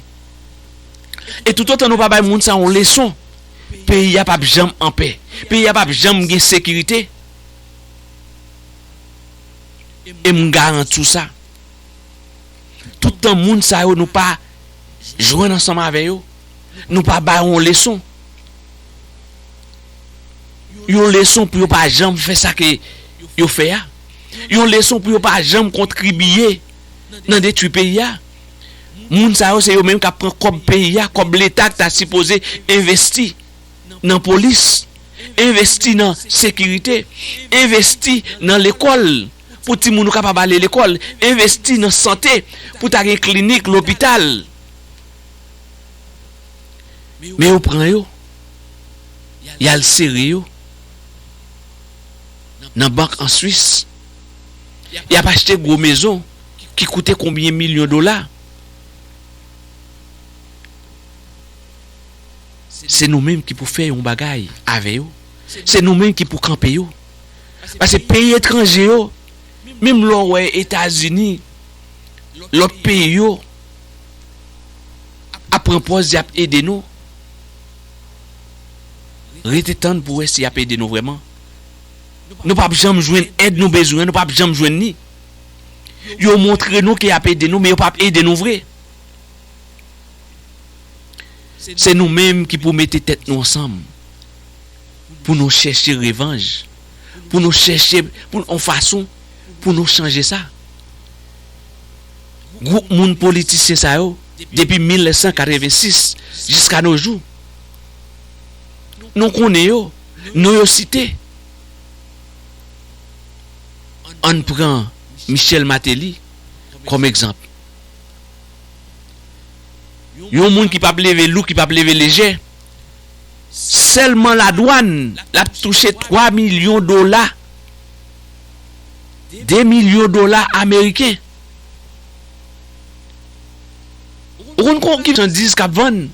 e toutotan nou pa bay moun sa yo yon leson, peyi a p ap janm anpè. Peyi a p ap janm gen sekirite. E m garanti w sa. Toutan moun sa yo nou pa jwenn ansanm avè yo, nou pa ba yo yon leson. Yon leson pou yo pa janm fè sa ke yo fè a. Yon leson pou yo pa janm kontribiye nan detwi peyi a. Moun sa yo se yo menm k ap pran kòb peyi a, kòb leta k ta sipoze envesti nan polis, Envesti nan sekirite, envesti nan lekòl pou timoun ou kapab ale lekòl, envesti nan sante pou ta gen klinik, lopital. Men yo pran yo, y al sere yo nan bank an Swis. Y ap achte gwo mezon ki koute konbyen milyon dola. Se nou menm ki pou fè yon bagay avè yo. Se nou menm ki pou kanpe yo. Paske peyi etranje yo, menm lè w wè Etazini, lòt peyi yo ap pran pòz y ap ede nou, rete tann pou wè si y ap ede nou vrèman. Nou p ap janm jwenn èd nou bezwen, nou p ap janm jwenn li. Yo montre nou ke y ap ede nou, men yo p ap ede nou vre. Se nou menm ki pou mete tèt nou ansanm pou nou chèche revanj, pou nou chèche pou yon fason pou nou chanje sa. Gwoup moun politisyen sa yo, depi mil nèf san katrevensis jiska no jou, nou konnen yo, non yo site. Ann pran Michel Martelly kòm egzanp. Yon moun ki p ap leve lou, ki p ap leve lejè. Sèlman ladwàn, l ap touche twa milyon dola, de milyon dola ameriken. Ou konn konbyen machandiz k ap vann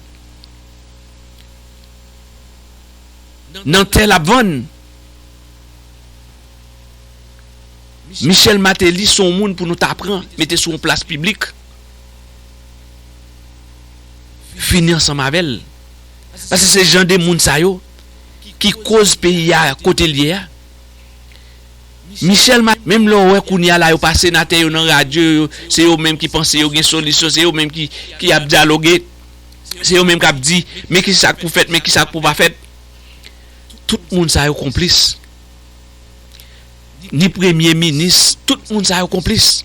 nan tè l ap vann? Michel Martelly se yon moun pou nou ta pran, mete sou yon plas piblik, fini ansanm avè l. Paske se jan de moun sa yo ki koz peyi a kote l ye a. Michel Martelly, menm lè w wè kounye a la yo pa senatè yo nan radyo yo, se yo menm ki panse yo gen solisyon, se yo menm ki, ki ap dyaloge, se yo menm k ap di, men ki sa k pou fèt, men ki sa k pou pa fèt. Tout moun sa yo konplis. Ni premye minis, tout moun sa yo konplis.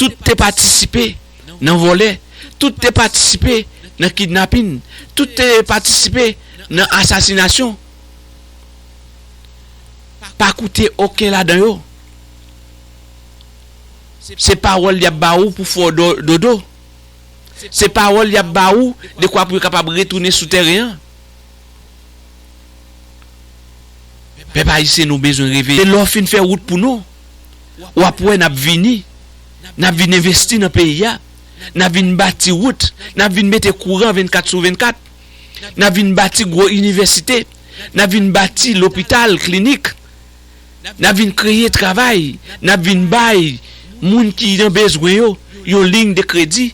Tout te patisipe nan vòlè, tout te patisipe nan kidnapin, tout te patisipe nan asasinasyon. Pa koute okenn ladan yo. Se pawòl y ap ba ou pou fè w do- dodo. Se pawòl y ap ba ou dekwa pou yo kapab retounen sou tèren an. Pèp ayisyen, nou bezwen reveye. E lè w fin fè wout pou nou, w ap wè n ap vini. N ap vin envesti nan peyi a. N ap vin bati wout. N ap vin mete kouran vennkat sou vennkat. N ap vin bati gwo inivèsite. N ap vin bati lopital, klinik. N ap vin kreye travay. N ap vin bay moun ki nan bezwen yo yon liy de kredi.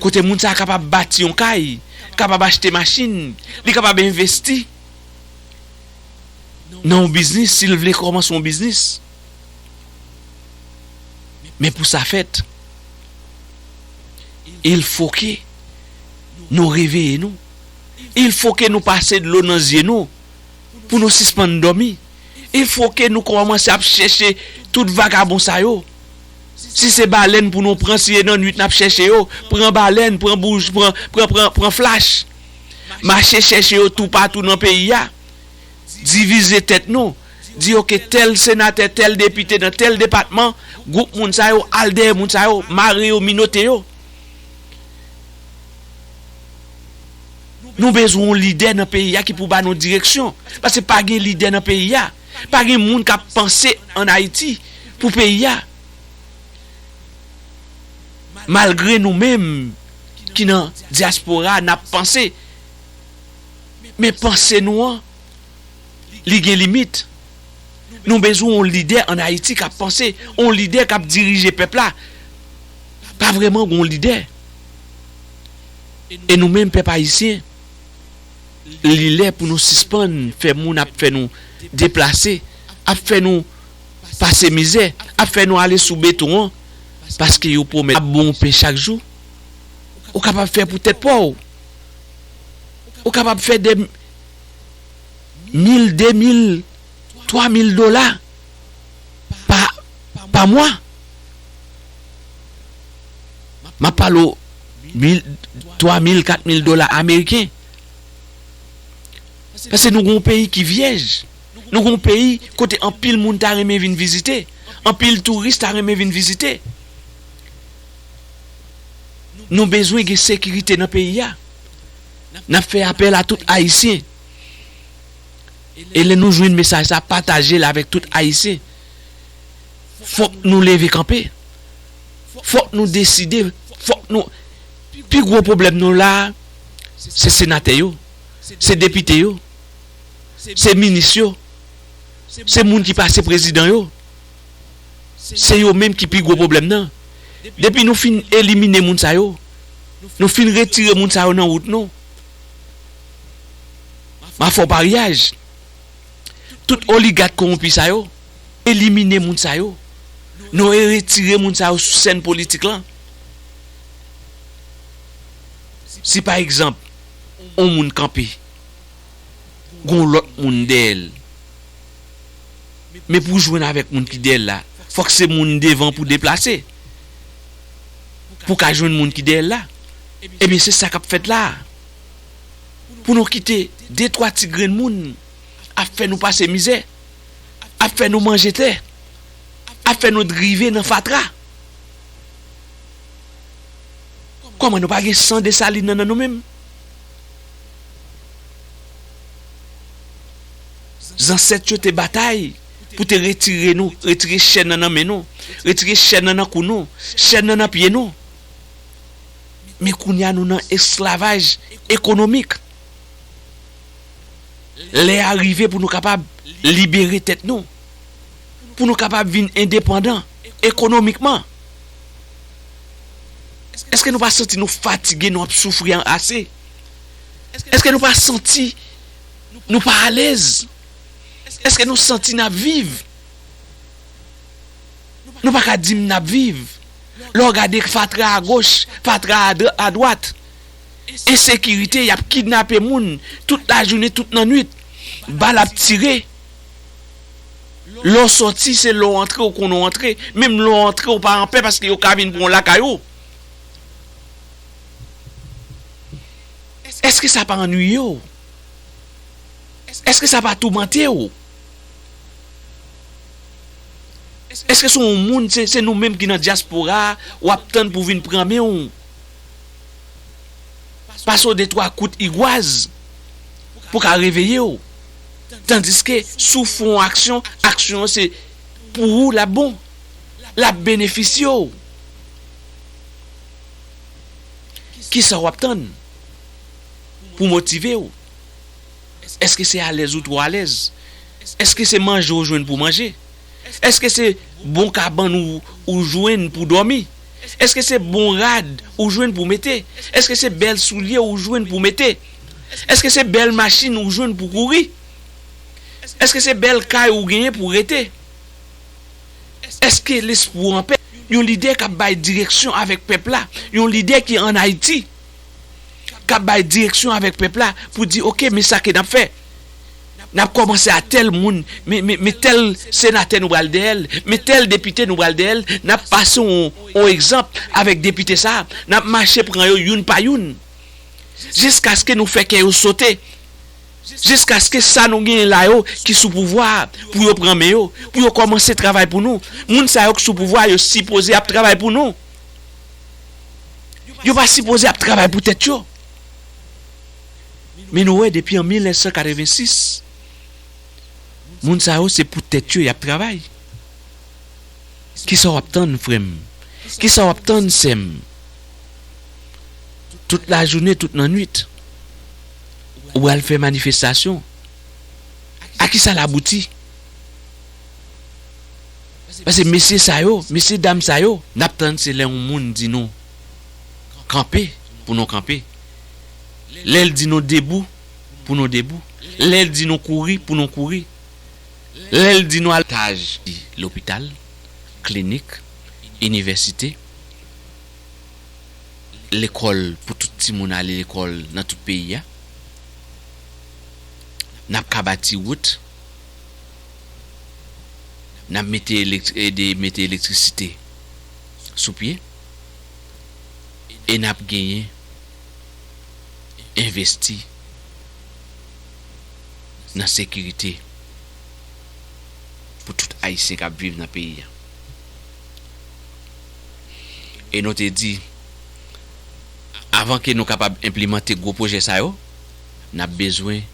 Kote moun sa a kapab bati yon kay, kapab achte machin, li kapab envesti nan yon biznis si l vle kòmanse yon biznis. Men pou sa fèt, il fo ke nou reveye nou. Il fo ke nou pase dlo nan zye nou pou nou sispann dòmi. Il fo ke nou kòmanse ap chèche tout vagabon sa yo. Si se balèn pou nou pran, si se nan nwit n ap chèche yo, pran balèn, pran bouj, pran, pran, pran, pran flach. Mache chèche yo toupatou nan peyi a. Divize tèt nou. Di, oke, tèl senatè, tèl depite nan tèl depatman, gwoup moun sa yo, al dèyè moun sa yo, mare yo, minote yo. Nou bezwen yon lidè nan peyi a ki pou ba nou direksyon. Paske pa gen lidè nan peyi a. Pa gen moun k ap panse ann Ayiti pou peyi a. Malgre nou menm ki nan dyaspora, n ap panse. Men panse nou an, li gen limit. Nou bezwen yon lidè ann Ayiti k ap panse, yon lidè k ap dirije pèp la. Pa vrèman gen yon lidè. E nou menm pèp ayisyen, li lè pou nou sispann fè moun ap fè nou deplase, ap fè nou pase mizè, ap fè nou ale sou beton an, paske yo pwomèt ap bon pen chak jou. Ou kapab fè pou tèt pa w. Ou kapab fè de mil, de mil, twa mil dola pa, pa mwa. M ap pale w mil, twa mil, kat mil dola ameriken. Paske nou gen yon peyi ki vyèj. Nou gen yon peyi kote anpil moun ta renmen vin vizite. Anpil touris ta renmen vin vizite. Nou bezwen gen sekirite nan peyi a. N ap fè apèl a tout Ayisyen. E lè nou jwenn mesaj sa, pataje l avèk tout Ayisyen. Fòk nou leve kanpe. Fòk nou deside. Fòk nou. Pi gwo pwoblèm nou la a, se senatè yo, se depite yo, se minis yo, se moun ki pase prezidan yo. Se yo menm ki pi gwo pwoblèm nan. Depi nou fin elimine moun sa yo, nou fin retire moun sa yo nan wout nou. M a fè w paryaj. Tout oligak kowonpi sa yo, elimine moun sa yo. Nou retire moun sa yo sou sèn politik lan. Si pa egzanp, yon moun kanpe, gon lòt moun dèyè l. Men pou w jwenn avèk moun ki dèyè l la, fòk se moun devan pou deplase. Pou w ka jwenn moun ki dèyè l la. Ebyen, se sa k ap fèt la a. Pou nou kite de twa ti grenn moun ap fè nou pase mizè, ap fè nou manje tè, ap fè nou drive nan fatra. Kòman nou pa gen san Desalin nan, nan nou menm? Zansèt yo te batay pou te retire nou, retire chèn nan nan men nou, retire chèn nan nan kou nou, chèn nan nan pye nou. Men kounye a nou nan esklavaj ekonomik. Lè a rive pou nou kapab libere tèt nou, pou nou kapab vin endepandan ekonomikman. Èske nou pa santi nou fatige, nou ap soufri ase? Èske nou pa santi nou pa alèz? Èske nou santi n ap viv? Nou pa ka di m n ap viv. Lè w gade fatra agoch, fatra adra- adwat, ensekirite, y ap kidnape moun tout lajounen, tout lannwit. Bal ap tire. Lè w sòti, se lè w antre, w konnen w antre. Menm lè w antre, w pa anpè paske yo ka vin pran w lakay ou. Èske sa pa annuiye w? Èske sa pa toumante w? Èske se yon moun, se, se nou menm ki nan dyaspora a, w ap tann pou vin pran men w? Pase w de twa kout igwaz pou ka reveye w. Tandiske si w fè yon aksyon, aksyon an se pou ou l ap bon, l ap benefisye w. Kisa w ap tann pou motive w? Èske se alèz ou twò alèz? Èske se manje w jwenn pou manje? Èske se bon kabann ou, ou jwenn pou dòmi? Èske se bon rad ou jwenn pou mete? Èske se bèl soulye ou jwenn pou mete? Èske se bèl machin ou jwenn pou kouri? Èske se bèl kay ou genyen pou rete? Èske lespri w anpè? Yon lidè k ap bay direksyon avèk pèp la, yon lidè ki ann Ayiti, k ap bay direksyon avèk pèp la pou di, oke, men sa ke n ap fè. N ap kòmanse a tèl moun, men, men, men tèl senatè nou pral dèyè l, men tèl depite nou pral dèyè l, n ap pase yon, yon egzanp avèk depite sa a, n ap mache pran yo youn pa youn, jiskaske nou fè kè yo sote. Jiskaske sa nou genyen la yo ki sou pouvwa a, pou yo pran men yo, pou yo kòmanse travay pou nou. Moun sa yo ki sou pouvwa a, yo sipoze ap travay pou nou. Yo pa sipoze ap travay pou tèt yo. Men nou wè depi an mil nèf san katrevensis, moun sa yo se pou tèt yo y ap travay. Kisa w ap tann, frè m? Kisa w ap tann, sè m? Tout lajounen, tout lannwit, ou pral fè manifestasyon. A kisa l abouti? Paske mesye sa yo, mesye dam sa yo, n ap tann se lè yon moun di nou kanpe pou nou kanpe. Lè l di nou debou pou nou debou. Lè l di nou kouri pou nou kouri. Lè l di nou al taj, lopital, klinik, inivèsite, lekòl pou tout timoun ale lekòl nan tout peyi a. N ap ka bati wout. N ap mete elek- ede mete elektrisite sou pye. E n ap genyen envesti nan sekirite pou tout Ayisyen k ap viv nan peyi a. E nou te di, avan ke nou kapab enplimante gwo pwojè sa yo, n ap bezwen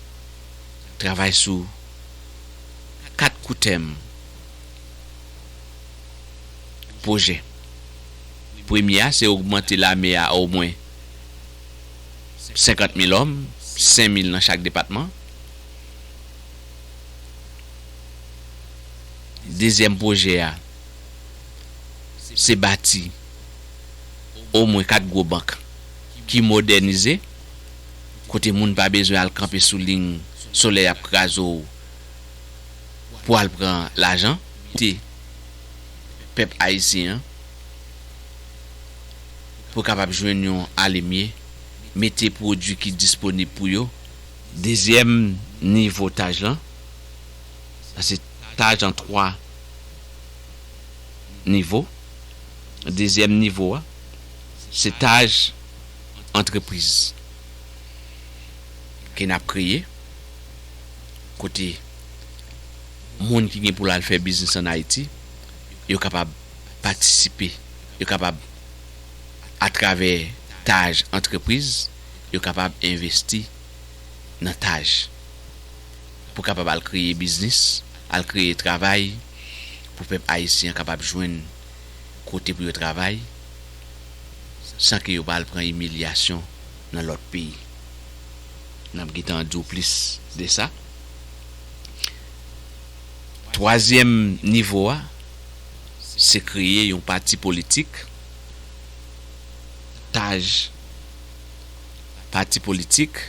travay sou kat kou tèm pwojè. Premye a, se ogmante lame a omwen senkant mil òm, senk mil nan chak depatman. Dezyèm pwojè a, se bati omwen kat gwo bank ki modènize, kote moun pa bezwen al kanpe sou liy solèy ap kraze w pou al pran lajan. Te pèp ayisyen an pou kapab jwenn yon alimye, mete pwodui ki disponib pou yo. Dezyèm nivo taj lan, sa se taj an twa nivo. Dezyèm nivo a, se taj antrepriz ke n ap kreye, kote moun ki gen pou l al fè biznis ann Ayiti, yo kapab patisipe, yo kapab, atravè taj antrepriz, yo kapab envesti nan taj pou kapab al kreye biznis, al kreye travay, pou pèp ayisyen an kapab jwenn kote pou yo travay, san ke yo pa al pran imilyasyon nan lòt peyi. N ap gentan di w plis de sa. Twazyèm nivo a, se kreye yon pati politik, taj pati politik,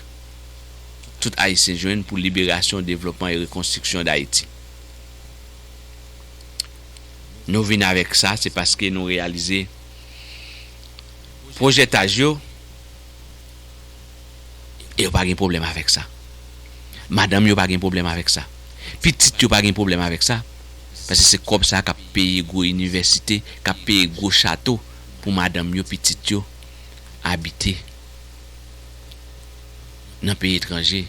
tout Ayisyen jwenn pou liberasyon, devlopman e rekonstriksyon Dayiti. Nou vin avèk sa, se paske nou reyalize pwojè taj yo, e yo pa gen pwoblèm avèk sa. Madanm yo pa gen pwoblèm avèk sa. Pitit yo pa gen pwoblèm avèk sa. Paske se kòb sa k ap peye gwo inivèsite, k ap peye gwo chato pou madanm yo, pitit yo abite nan peyi etranje,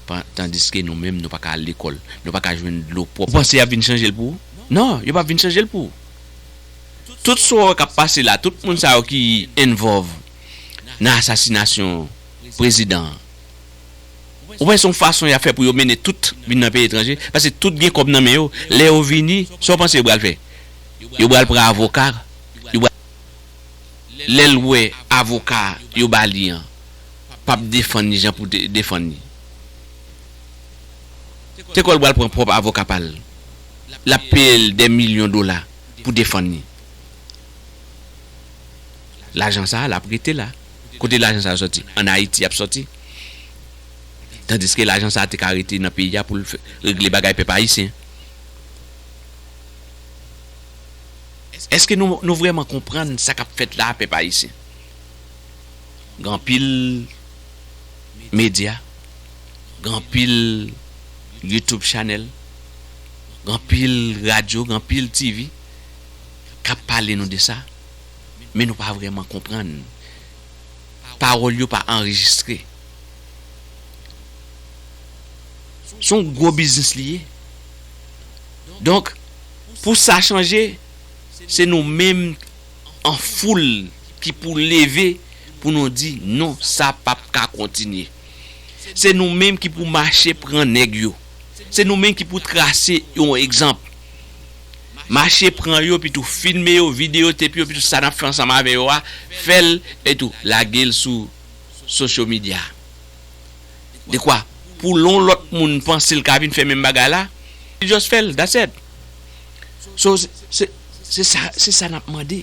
pa- tandiske nou menm, nou pa ka al lekòl, nou pa ka jwenn dlo pwòp. Ou panse y ap vin chanje l pou ou? Non, yo p ap vin chanje l pou ou. Tout sa w wè k ap pase la, tout moun sa yo ki involve nan asasinasyon prezidan an, ou panse se yon fason y ap fè pou yo mennen tout vin nan peyi etranje? Paske tout gen kòb nan men yo. Lè yo vini, sa w panse yo pral fè? Yo pral pran avoka, yo pral Lè l wè avoka yo ba li an p ap defann li jan pou de- defann li. Te kwè l pral pran pwòp avoka pa l. L ap peye l dè milyon dola pou defann li. Lajan sa a, l ap rete la. Kote lajan sa a sòti? Ann Ayiti y ap sòti. Tandiske lajan sa a te ka rete nan peyi a pou l fè- regle bagay pèp ayisyen. Èske nou, nou vrèman konprann sa k ap fèt la a, pèp ayisyen? Gen anpil medya, gen anpil YouTube channel, gen anpil radyo, gen anpil T V k ap pale nou de sa, men nou pa vrèman konprann. Pawòl yo pa anrejistre. Se yon gwo biznis li ye. Donk, pou sa chanje, se nou menm an foul ki pou leve pou nou di non, sa p ap ka kontinye. Se nou menm ki pou mache pran nèg yo. Se nou menm ki pou trase yon egzanp. Mache pran yo, epi tou filme yo, videyotepe yo, epi tou sa n ap fè ansanm avè yo a, fè l, epi tou lage l sou social media. Dekwa pou yon lòt moun panse l ka vin fè menm bagay la, li just fè l, that's it. So, se, se, se sa, se sa n ap mande.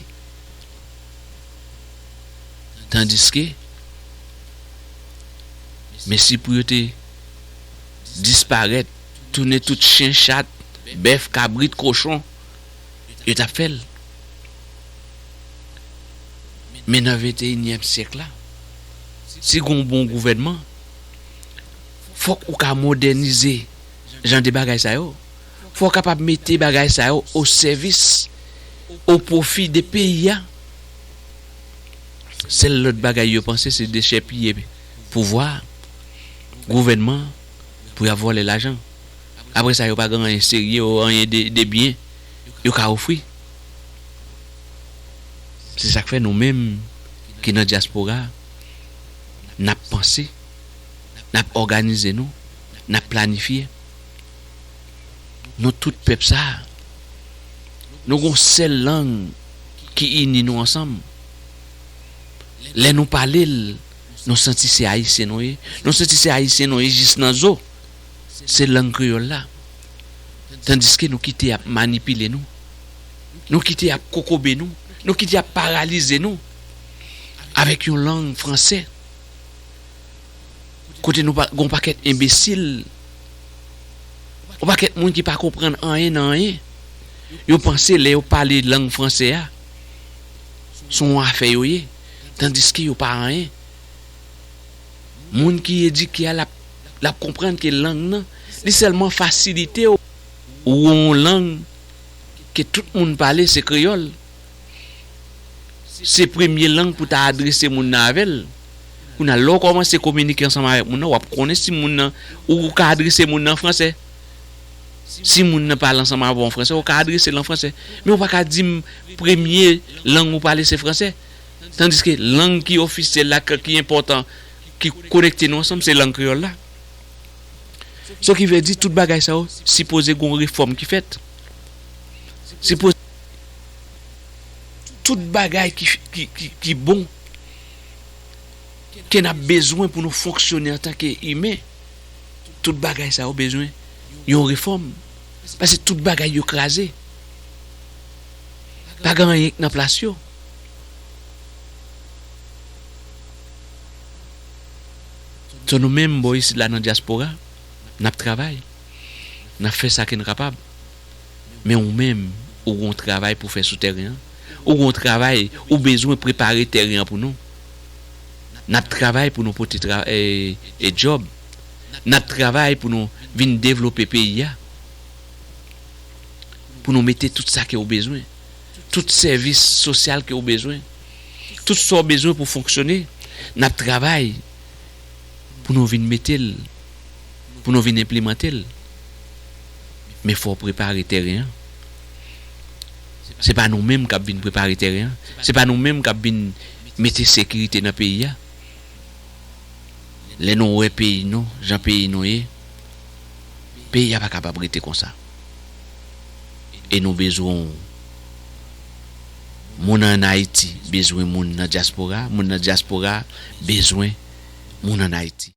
Tandiske, men si pou yo te disparèt, tounen tout chen, chat, bèf, kabrit, kochon, yo t ap fè l. Men nan venteyinyèm syèk la, si gen yon bon gouvènman, fòk ou ka modènize jan de bagay sa yo. Fò w kapab mete bagay sa yo o sèvis, o pwofi de peyi a. Sèl lòt bagay yo panse se dechèpiye pouvwa, gouvènman, pou y ap vòlè lajan. Apre sa, yo pa gen anyen serye, anyen de, de byen yo ka ofri. Se sa k fè nou menm ki nan dyaspora, n ap panse, n ap òganize nou, n ap planifye. Nou tout pèp sa a, nou gon sèl lang ki ini nou ansanm. Lè nou pale l, nou santi se Ayisyen nou ye. Nou santi se Ayisyen nou ye jis nan zo. Se lang kreyòl la. Tandiske nou kite y ap manipile nou. Nou kite y ap kokobe nou. Nou kite y ap paralize nou avèk yon lang franse. Kote nou pa, gon pakèt enbesil, yon pakèt moun ki pa konprann anyen nan anyen. Yo panse lè yo pale lang franse a, se yon afè yo ye, tandiske yo pa anyen. Moun ki edike a, l ap, l ap konprann ke lang nan, li sèlman fasilite w yon lang ke tout moun pale, se kreyòl. Se premye lang pou ta adrese moun nan avè l. Kounye a, lè w kòmanse kominike ansanm avèk moun nan, w ap konnen si moun nan, ou ka adrese moun nan an franse. Si moun nan pale ansanm avè w an franse, ou ka adrese l an franse. Men ou pa ka di m premye lang ou pale se franse. Tandiske lang ki ofisyèl la, k-, ki enpòtan, ki konekte nou ansanm, se lang kreyòl la. Sa ki vle di tout bagay sa yo sipoze gon refòm ki fèt. Sipoze tout bagay ki, ki, ki, ki bon, ke n ap bezwen pou nou fonksyone antanke imen, tout bagay sa yo bezwen yon refòm. Paske tout bagay yo kraze. Pa gen anyen k nan plas yo. So nou menm bò isit la nan dyaspora, n ap travay. N ap fè sa ke n kapab. Men ou menm, ou gon travay pou fè sou tèren an. Ou gon travay, ou bezwen prepare tèren an pou nou. N ap travay pou nou pote tra-, e, e djòb. N ap travay pou nou vin devlope peyi a. Pou nou mete tout sa ke ou bezwen. Tout sèvis sosyal ke ou bezwen. Tout sa w bezwen pou fonksyone. N ap travay pou nou vin mete l, pou nou vin enplimante l. Men fò w prepare tèren an. Se pa nou menm k ap vin prepare tèren an. Se pa nou menm k ap vin mete sekirite nan peyi a. Lè nou wè peyi nou, jan peyi nou ye, peyi a pa kapab rete konsa. E nou bezwen w. Moun ann Ayiti bezwen moun nan dyaspora, moun nan dyaspora bezwen moun ann Ayiti.